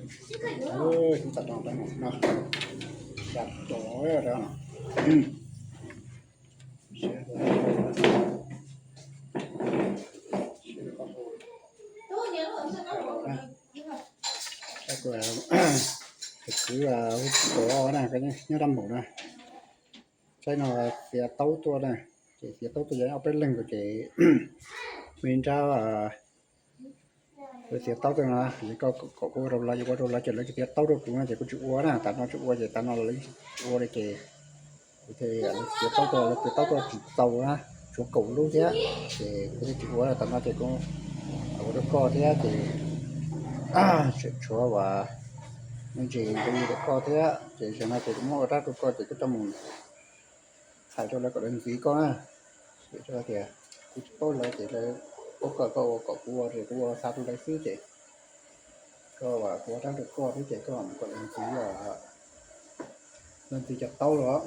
Tam no no, xya caum no. Tus kwv hu tsis tau na, nyob rab mus na. Saib no, txiav taub tuaj na, ces txiav taub tuaj yog ob peb leeg ces me nrab, txiav taub tuaj no, koj kom kuv ua rau lawv, ua rau lawv ces lawv tsis txiav taub rau kuv no ces kuv tsis ua na, tam no tsis ua ces tam no lawv tsis ua li ces kuv thiaj txiav taub tuaj, lawv txiav taub tuaj tsis txaus na, tshuav kaum lub thiab, ces kuv thiaj tsis ua, tam no ces kuv ua rau koj thiab ces tshuav uas me ntsis nqi rau koj thiab ces zaum no ces kuv muab ua rab rau koj ces kuv coj mus hais rau lawv kom lawv ntxiv koj na. Vim tias kuv tsis paub lawv ces lawv paub koj, koj ua kom kuv ua ces kuv ua xa rau lawv xwb ces koj kuv ua rab rau koj thiab ces koj kom lawv ntxiv, lawv ntxiv cov taub los,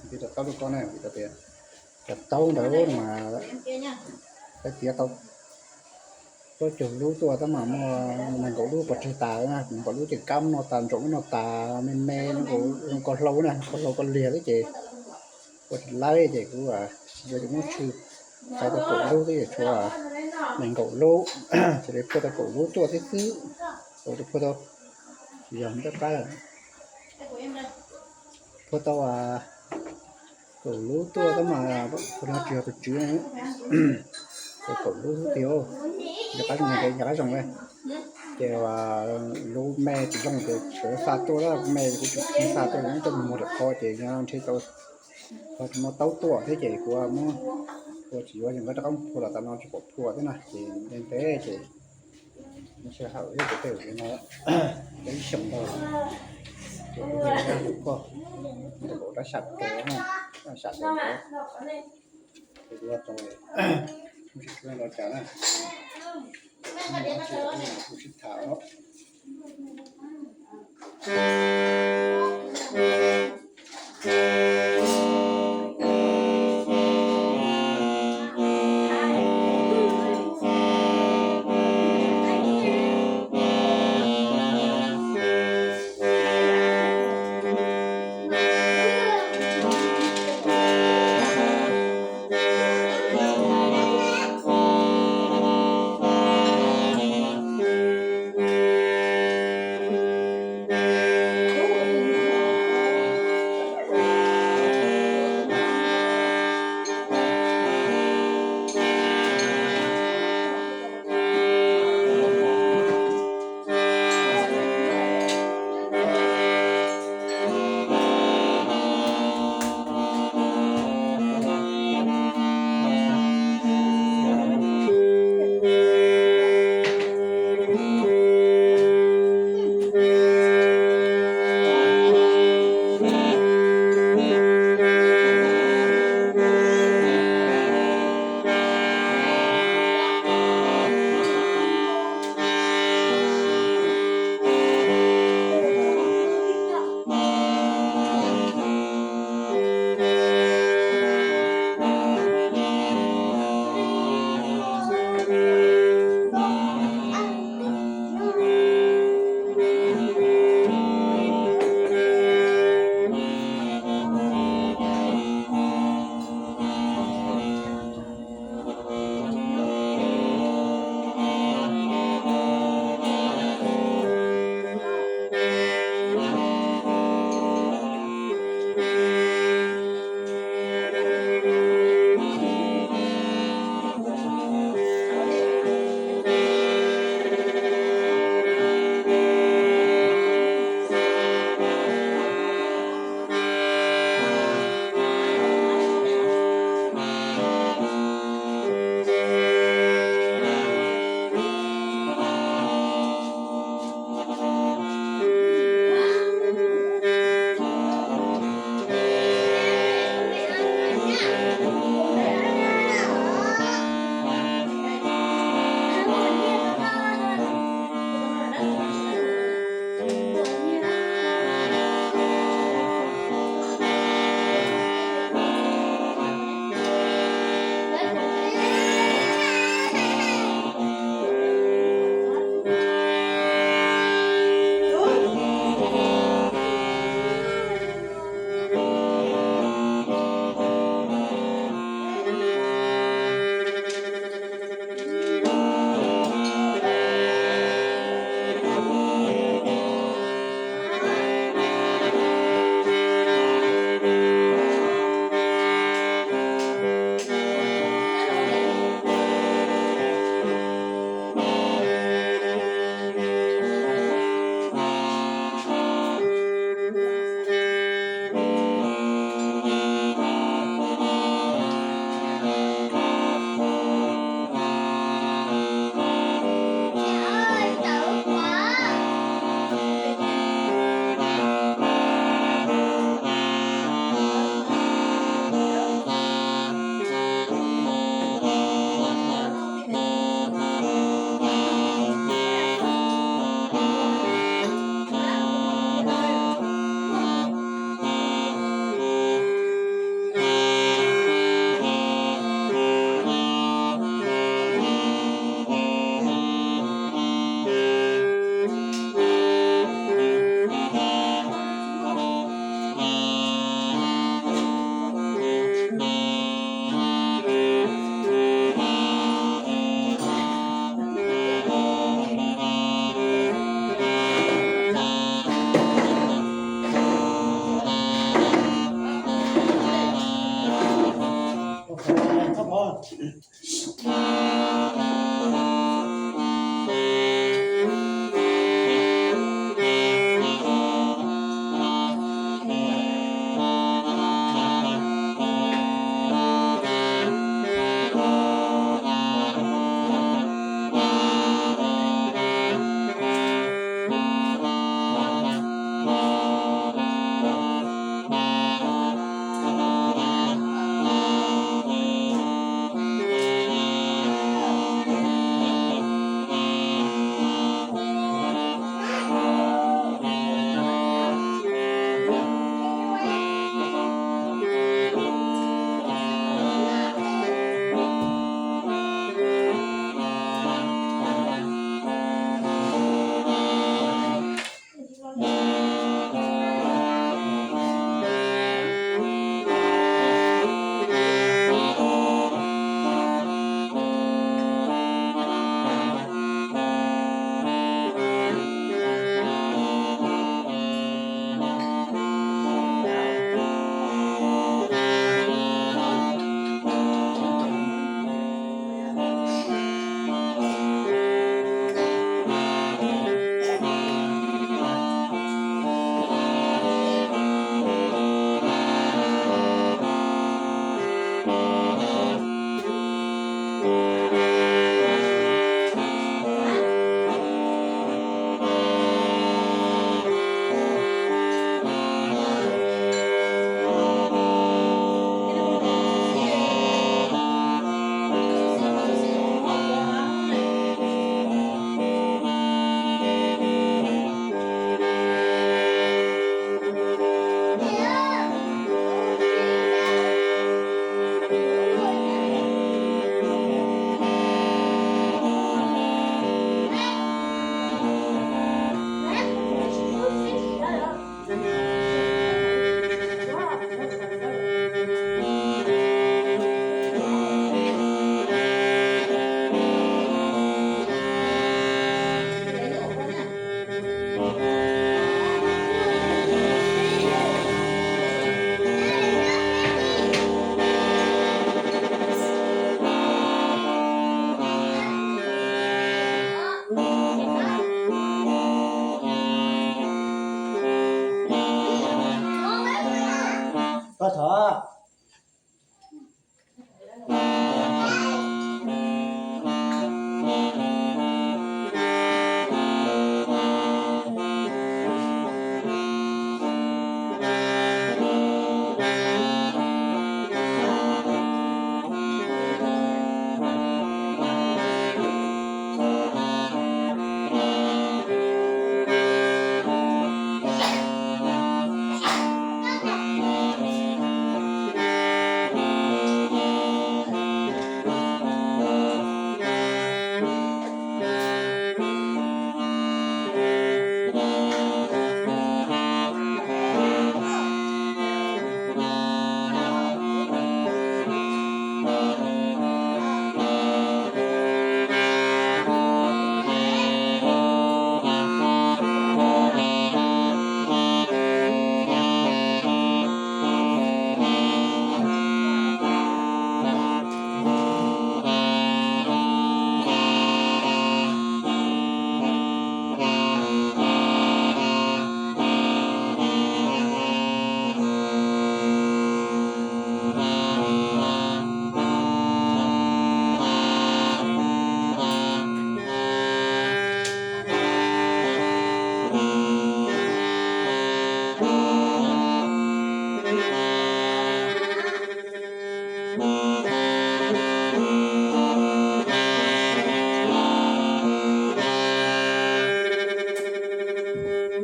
ntxiv cov taub rau koj na, vim tias cov taub ntawd mas lawv txiav tau plaub caug lub tuaj tab mas muaj nees nkaum lub pov tseg tas na, nees nkaum lub ces kab no tas, ntsaum no tas, me me zoo ko hlau na, ko hlau ko liag xwb ces ua tsis laib ces kuv tsis yuav ces muab tshwm, txiav tau kaum lub xwb ces tshuav nees nkaum lub, ces li phua tau kaum lub tuaj xwb xwb, ua rau phua tau, tsis yog ntaj qab, phua tau kaum lub tuaj tab mas phua no tsis yog tus tswv, tau kaum lub xwb tiag, nco qab zoo, nco qab zoo li. Ces lub me tsis zoo ces tseem xa tuaj, lub me kuv tsis xa tuaj, coj mus muag rau qhov ces nrhiav tau qhov tsis muaj taub tuaj thiab ces kuv muab, kuv tsis yuav ces nkawd rov qab phua los tam no tsis pom phua thiab na ces ntev ntev ces sij hawm ib tus tej no ib xyoo ntau ces kuv rab rau koj, rau rab sab rau, rab sab rau, ces kuv ua tau, kuv tsis tshua nco cas na, kuv tsis tham os.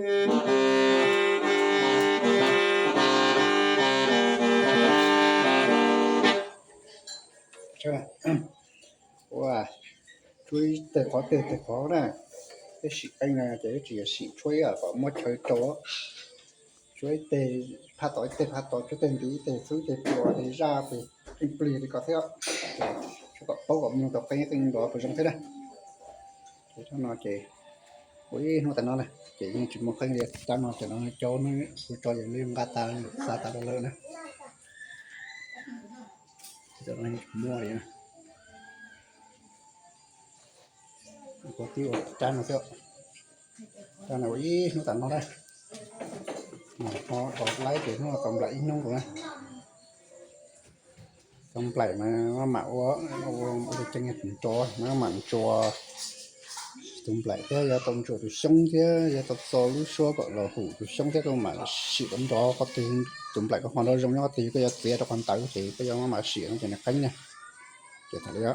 Ua, tshuab ib teg qhov teg teg qhov na, peb sim qeej no ces peb tsis yog sim tshuab ib yam kom muab chaw rau, tshuab ib teg phab tod ib teg phab tod, tshuab teg ntiv ib teg xub ib teg plua ib teg zaj ib teg plig plig li ko thiab. Tshuab kom paub kom mloog tau qeej qeej nrov puas zoo thiab na. Ces thaum no ces ua ib hnub tas no na ces yeej tsis muaj qeej li, rab no ces no cov kuv tso yog li nqa tas xav tas los lawm na. Muaj li ko tib ua rab no thiab. Rab no ua ib hnub tas no na. Ho do laib ces hnub no tau nplaim ib hnub nkaus na. Tau nplaim mas maj mam ua, ua tus ceev tus nrov mas maj mam ntsuas tus nplaim thiab, yuav tau ntsuas tus xyoob thiab, yuav tau txo lub suab kom los hum tus xyoob thiab koj mam sim kom nrov qhov twg, tus nplaim koj ho nrov zoo nyob qhov twg koj yuav txiav rau qhov ntawd ces koj yuav maj mam sim no ces nws qeeb na. Ces thaum li no,